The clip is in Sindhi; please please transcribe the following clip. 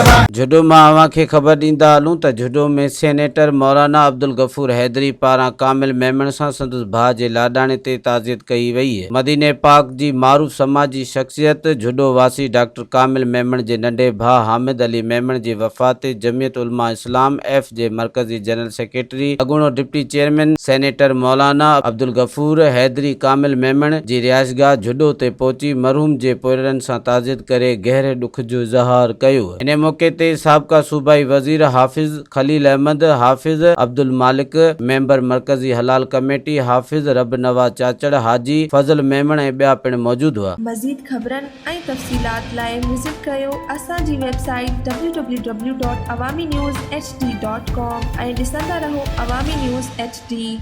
جهڏو مان اوهان کي خبر ڏيندا هلون ته جهڏو ۾ سينيٽر مولانا عبدالغفور حيدري پاران ڪامل ميمڻ سان سندس ڀاء جي لاڏاڻي تي تعزيت ڪئي وئي. مديني پاڪ جي معروف سماجي شخصيت جهڏو واسي ڊاڪٽر ڪامل ميمڻ جي ننڍي ڀاء حامد علي ميمڻ جي وفات تي جمعيت علماء اسلام ايف جي مرڪزي جنرل سيڪريٽري اڳوڻو ڊپٽي چيئرمين سينيٽر مولانا عبدالغفور حيدري ڪامل ميمڻ جي رهائشگاهه جهڏو تي پهچي مرحوم جي پوئلڙن سان تعزيت ڪري گهري ڏک جو اظهار ڪيو. انهي موقعي تي سابقه صوبائي وزير حافظ خليل احمد، حافظ عبدالمالڪ، ميمبر مرڪزي حلال ڪميٽي حافظ رب نواز چاچڙ، حاجي فضل ميمڻ ۽ ٻيا پڻ موجود هئا. مزيد خبرن ۽ تفصيلات لاء وزٽ ڪريو اسان جي website W W W dot Awami news H D dot com ۽ ڏسندا رهو عوامي نيوز ايڇ ڊي.